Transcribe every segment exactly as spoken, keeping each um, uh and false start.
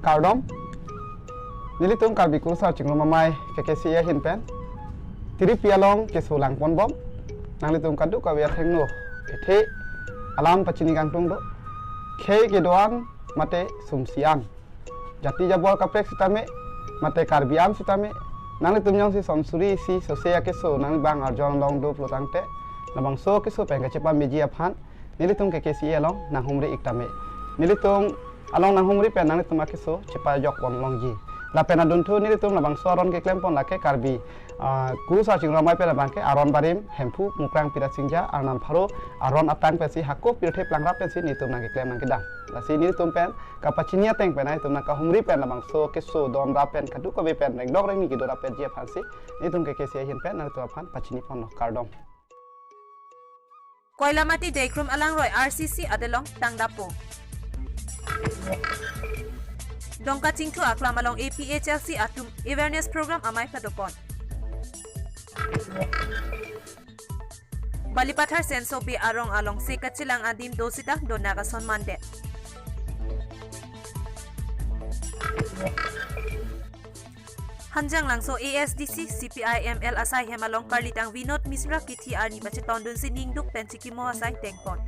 Kardom, nelitum Karbi Kurusar Chingrum Amei K K C A ahin pen Tiripi along keso langponbom, nanglitum kadokave athengno kethe alam pachini kangtung do. Khei kedo-an mate sumsi an, jati jabor kaprek sitame, mate Karbi an sitame, nanglitum jongsi somsuri isi sose akeso nangli bang arjon long do pulo tangte, labangso keso pen kachepameji aphan nelitum K K C A along nanghumri ik tame. Nelitum along nanghumri pen nanglitum akeso chepajokpon longji. Lapen adunthu nelitum labangso aron keklempon lake Karbi, ah, Kurusar Chingrum Amei pen labangke aron barim Hemphu Mukrang Pirasingja arnam pharo aron atang pensi hako pirthe plangrap pensi nelitum nangkeklem nangkedam. Lasi nelitum pen kapachini ateng pen nelitum nangkahumri pen labangso keso donrap pen kadokave pen rengdok rengni kedo rapetji aphansi nelitum K K C A ahin pen nanglitum aphan pachiniponlo. Kardom. Koilamati Deikrum Alangroi R C C adelong tangdappo. Dongka Chingthu Aklam along A P H L C atum awareness program amei padopon. Balipathar Senso Bey arong alongsi kachelang adim do sita donak ason mandet. Hanjanglangso A S D C C P I M L asai hem along karlitang Vinod Misra kithi arni pachetondunsi ningduk pen chikimo asai tengpon.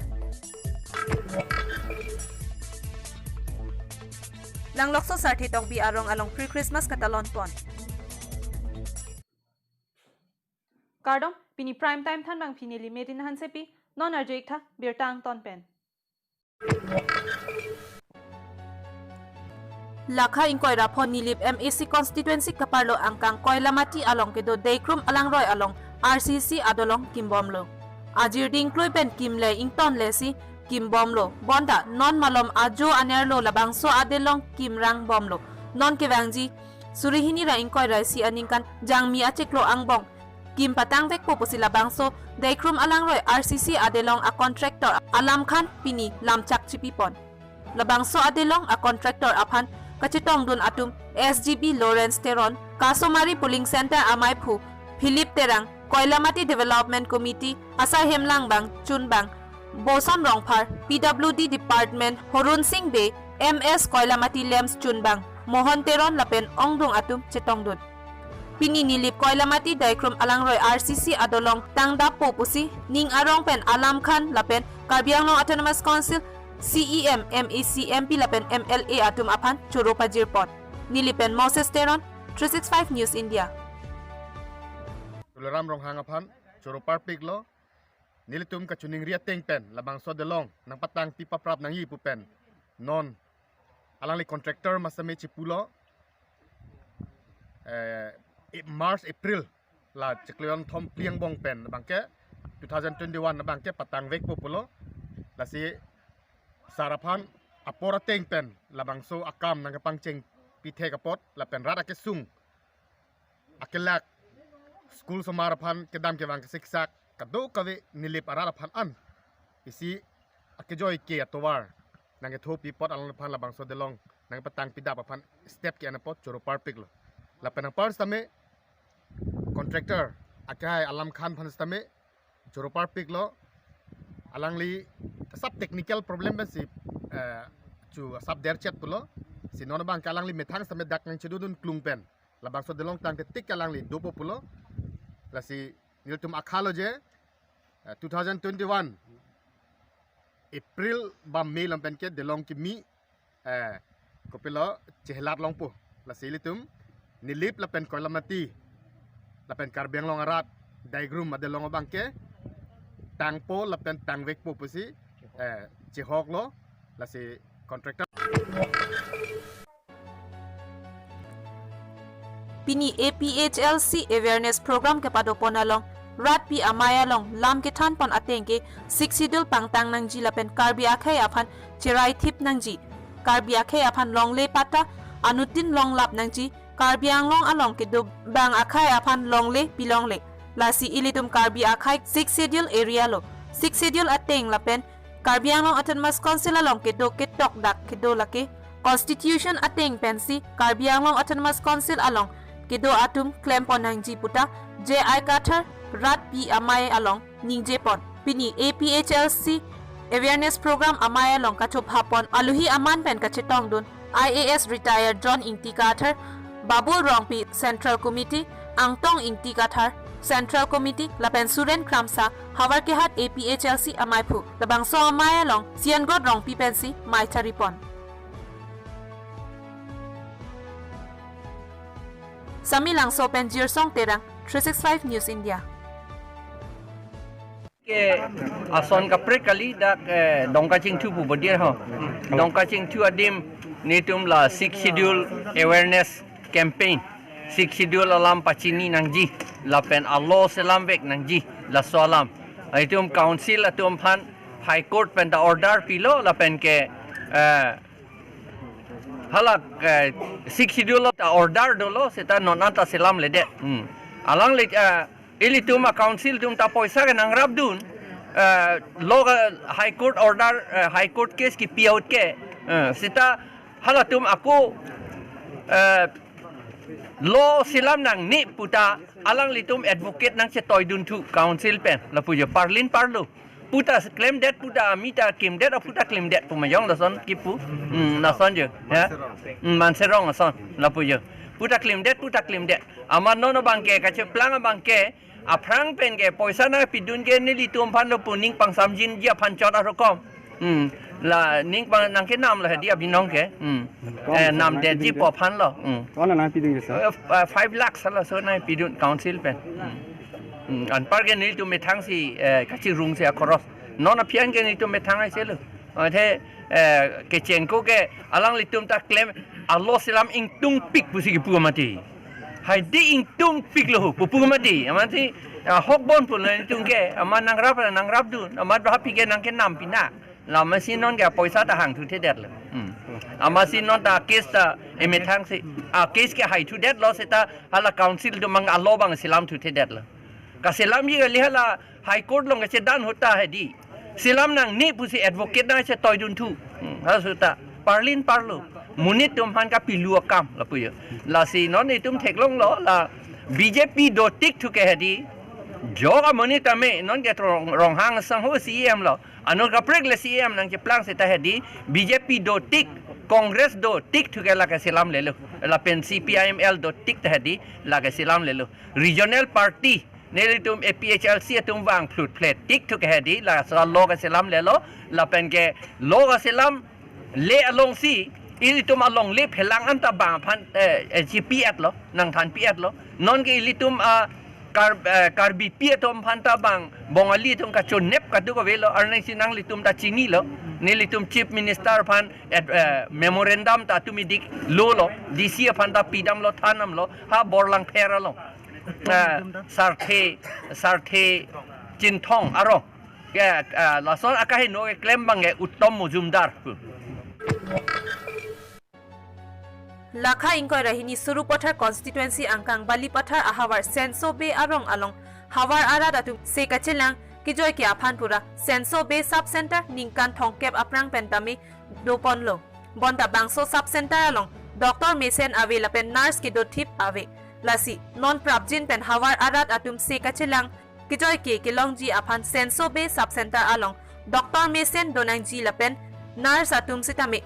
Langlokso Sarthe Tokbi arong along pre-Christmas katalonpon. Kardom, pini prime time thanbangpi neli Medin Hansepi, non arju ik tha birta angton pen. Lakha ingkoi ra pho Nilip M A C constituency kaparlo angkang Koilamati along kedo Deikrum Alangroi along R C C adelong kimbomlo. Ajir dingklui pen kimle ingtonle si kimbomlo. Bonta non malom ajo anerlo labangso adelong kimrangbomlo. Non kevangji suri hini ra ingkoi ra isi aningkan Jangmi achiklo angbong kim patangvekpo pusi labangso Deikrum Alangroi R C C adelong a contractor Alam Khan pini lamchak chipipon. Labangso adelong a contractor aphan kachetongdun atum S G B Lawrence Teron, Kasomari Polling Center amaiphu Philip Terang, Koilamati Development Committee asai hem langbang chunbang Boson Rongphar, P W D Department Horun Sing Bey, M S Koilamati Lamps chunbang Mohon Teron lapen ongdung atum chetongdun. Pini Nilip Koilamati Deikrum Alangroi R C C adelong tangdappo pusi ning arong pen Alam Khan lapen Karbi Anglong Autonomous Council C E M, M A C, M P lapen M L A atum aphan choro pajirpon. Nilip pen Moses Teron, three six five News India. Tuliram Ronghang aphan choro parpiklo. Nelitum kachiningri ateng pen labangso adelong nangpatangpi paprap nangji pu pen non alangli contractor masame chipulo, eh, i-, March, April la chiklo kethom phli angbong pen abangke two thousand twenty-one abangke patangvekpo pulo. Lasi sar aphan apor ateng pen labangso akam nangkepangcheng pithek apot lapen rat akesung akelak school osomar aphan kedam kevang kesiksak kadokave Nilip arat aphan an isi akejoi ke atovar nangkethopi apot alang aphan labangso adelong nangpatangpidap aphan step ke-en apot choro parpiklo. Lapen anpar sitame contractor akehai Alam Khan aphan sitame choro parpiklo. Alangli asap technical problem pensi, eh, chu asap derchet pulo. Si non abangke alangli methang sitame dak nangchedodun klung pen labangso adelong tangte tik alangli dopo pulo. Lasi nelitum akhalo je, eh, two thousand twenty-one April ba May lam pen ke adelong kimi, eh, kopilo chehelat longpo. Lasi ilitum Nilip lapen Koilamati lapen Karbi Anglong arat Deikrum adelong abangke tangpo lapen tangvekpo pusi, eh, chehoklo. Lasi contractor. Pini A P H L C awareness program kepadopon along, rat pi amei along lam kethanpon ateng ke Sixth Schedule pangtang nangji lapen Karbi akhei aphan cherai thip nangji. Karbi akhei aphan longle patta anuttin longlap nangji. Karbi Anglong along kedo bang akhei aphan longle pilongle. Lasi ilitum Karbi akhei Sixth Schedule area lo. Sixth Schedule ateng lapen Karbi Anglong Autonomous Council along kedo ketok dak kedo lake Constitution ateng pensi Karbi Anglong Autonomous Council along kedo atum klempon nangji puta J I Kathar rat pi amei along ningjepon. Pini A P H L C awareness program amei along kachobhapon aluhi aman pen kachetongdun I A S retired John Ingti Kathar, Babul Rongpi Central Committee, Angtong Ingti Kathar Central Committee, lapen Suren Kramsa Howraghat A P H L C amaiphu, labangso amei along Siangrot Rongpi pensi mei charipon. Samelangso pen Jirsong Terang, three six five News India. Ke ason kaprek kali dak, eh, Dongka Chingthu pu bodir ho. Dongka Chingthu adim nelitum la Sixth Schedule awareness campaign, Sixth Schedule alam pachini nangji, lapen alo selam vek nangji, laso alam. Itum council atum aphan High Court pen ta order pilo, lapen ke, eh, hala, eh, Sixth Schedule ta order dolo, seta non anta selamledet. Hmm. Alangli, eh, ilitum a council atum ta poisa ke nangrapdun, eh, lo, eh, High Court order, eh, High Court case kipi ahut ke, eh, seta halatum ako, eh, lo selam nangne puta alanglitum advocate nangchetoidunthu council pen, lapu jo, parlin parlo. Puta klemdet puta, mita klemdet, puta klemdet pu ma jong lason kipu. Hmm, lason jo. Ya. Hmm, manserong ason, lapu jo. Puta klemdet, puta klemdet. Amat non abangke, kacheplang abangke, aphrang pen ke poisa nangpidun ke nelitum aphan lo pu ning pangsamjinji aphan chot arokom. Hmm. La ning pang nangkenam lo hedi abinong ke. Hmm. Ko-an Eh, sa namdetji nangpidun ke? Po aphan lo. Hmm. Ko-an nangpidun ke, sir? Eh, f-, eh, five lakhs laso nangpidun council pen. Hmm. Hmm. Anpar ke nelitum methang si, eh, kachirung si akhoros. Non aphi an ke nelitum methang ai selo. Athe, eh, kechengko ke alanglitum ta klem alo selam ingtungpik pusi kipu mati. Haidi ingtungpik lo, pupu mati. Amatsi, ah, hokbon pulo nelitum ke, amat nangrap, nangrapdun, amat baphi ke nangkenam pina. Lamasi non ke poisa ta hangthuthedetlo. Hmm. Amatsi non ta case ta emethang si, ah, case ke haithudetlo seta hala council atum mang alo abang selamthuthedetlo. Kaselamji kali hala High Court along kachedan ahut ta hedi. Selam nangne pusi advocate nangchetoidunthu. Hmm, halaso ta. Parlin parlo. Monit atum aphan kapilu akam lapu jo. Lasi non itum theklonglo la B J P dotik thu ke hedi. Jok amonit tame non ke Rong-, Ronghang asangho C E M lo. Anut kaprek le C E M nangcheplang seta hedi. B J P dotik, Congress dotik thu ke lake selamlelo. Lapen C P I M L dotik ta hedi lake selamlelo. Regional party nelitum A P H L C atum vang phlut phlet tik thu ke hedi, laso alo kaselamlelo, lapen ke lo kaselamle alongsi ilitum alongle phelang anta bang aphan, eh, eh, chipi-etlo, nangthanpi-etlo. Non ke ilitum a Kar-, eh, Karbipi atum aphan ta bang Bongali atum kachonep kaduk avelo, arnisi nanglitum ta chinilo. Nelitum Chief Minister aphan, eh, eh, memorandum ta atum idik lolo, D C aphan ta pidamlo, thandamlo, ha Borlangpher along. Eh, Sarthe, Sarthe Chinthong arong. Ya, eh, lason akaheno keklem abang ke Uttom Mojumdar. Lakha ingkoi ra hini Sarupathar constituency angkang Balipathar ahavar Senso Bey arong along havar arat atum se kachelang kejoike aphan pura Senso Bey sub center ningkan thomkep aphrang pen tame doponlo. Bonta bangso sub center along doctor mesen ave lapen nurse kedothip ave. Lasi non prapjin pen havar arat atum se kachelang kejoike kelongji aphan Senso Bey sub center along doctor mesen donangji lapen nurse atum sitame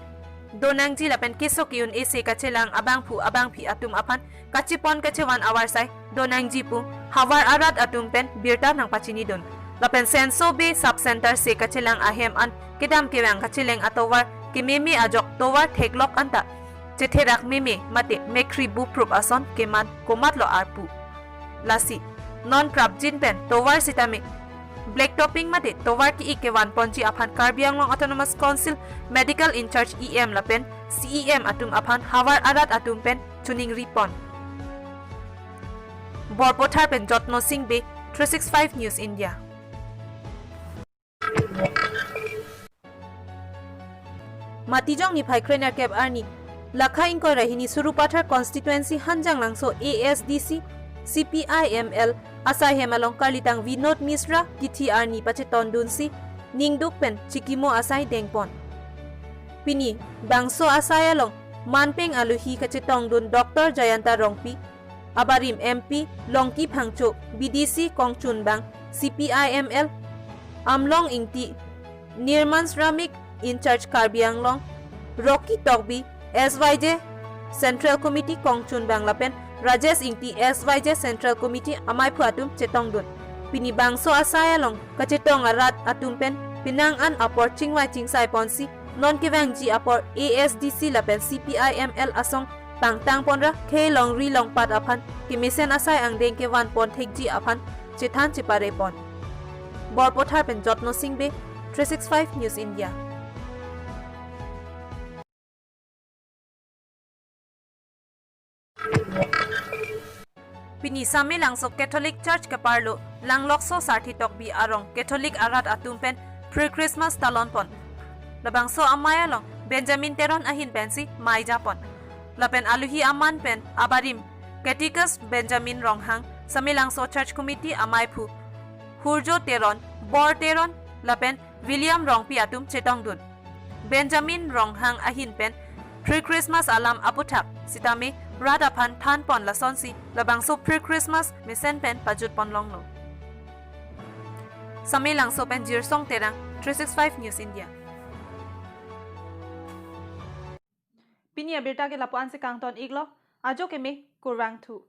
donangji lapen keso ke-un-e se kachelang abangphu abangphi atum aphan kachepon kachevan avarsai donangji pu havar arat atum pen birta nangpachinidun. Lapen Senso Bey sub center se kachelang ahem an kedam kevang kacheleng atovar kememe ajok tovar theklok anta chetherak meme mate mekhri buprup ason keman komatlo arpu. Lasi non prapjin pen tovar sitame black topping mate tovar ki-ik kevanponji aphan Karbi Anglong Autonomous Council Medical In-charge E M lapen C E M atum aphan havar arat atum pen choningripon. Borpathar pen Jotno Singh Bey, three six five News India. Matijong niphai krenerkep arni, Lakha ingkoi ra hini Sarupathar constituency Hanjanglangso A S D C C P I M L asai hem along karlitang Vinod Misra kithi arni pachetondunsi ningduk pen chikimo asai dengpon. Pini bangso asai along manpeng alohi kachetongdun Doctor Jayanta Rongpi, abarim M P Longki Phangcho, B D C kongchunbang C P I M L Amlong Ingti, Nirman Shramik In-charge Karbi Anglong, Rocky Tokbi, S Y J Central Committee kongchunbang lapen Rajesh Ingti, S Y J Central Committee amaiphu atum chetongdun. Pini bangso asai along kachetong arat atum pen penang an apor chingvai chingsai ponsi, non kevangji apor A S D C lapen C P I M L asong pangtang ponra khei longri longpat aphan kemesen asai angdeng kevan pon thekji aphan chethan chepare pon. Borpathar pen Jotno Singh Bey, three six five News India. Pini Samelangso Catholic Church keparlo Langlokso Sarthi Tokbi arong Catholic arat atum pen pre-Christmas talon pon. Labangso amei along Benjamin Teron ahin pensi mei japon. Lapen aluhi aman pen abarim Catechist Benjamin Ronghang, Samelangso Church Committee amaiphu Hurjo Teron, Bor Teron lapen William Rongpi atum chetongdun. Benjamin Ronghang ahin pen pre-Christmas alam aputhak sitame rat aphan than pon, lasonsi labangso pre-Christmas mesen pen pajut pon longlo. Samelangso pen Jirsong Terang, three six five News India. Pini abirta ke lapu-an si kangton iklo, ajo keme, kurvangthu.